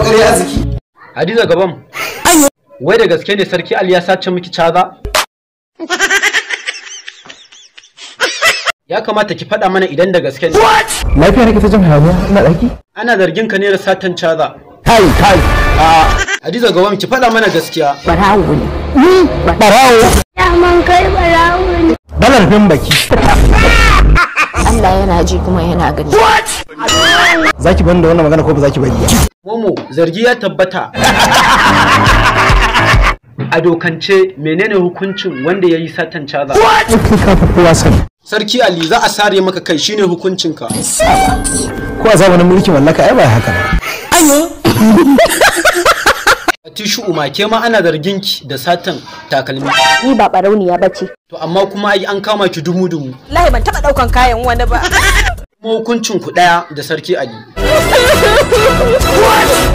ƙarya arziki. Hadiza Gabon. Wai da gaske ne Sarki Ali ya sace miki caza? Ya kamata ki faɗa mana idan da gaske ne. Lafiya nake ta jin hayaniya ina ɗaki? Ana zargin ka ne da satan caza. Kai kai. Hadiza Gabon, ki faɗa mana gaskiya. Barawo ne. Ni barawo. Daman kai barawo ne. Balarfin baki. Allah yana ji kuma yana gani. Zaki bani da wannan magana ko ba zaki bari ba? Momo, zargi ya tabbata. A dokance, menene hukuncin wanda ya yi satan caza? Kai ka fi kowa sani. Sarki Ali, za a sare maka kai, shine hukuncinka. Ko a zamanin mulkin mallaka ai ba haka ba. Atishu Uma, ke ma ana zargin ki da satan takalmi. Ni ba barauniya bace. To amma kuma ai an kama ki dumu-dumu. Wallahi ban taba daukan kayan wani ba. Kuma hukuncin ku ɗaya da Sarki Ali.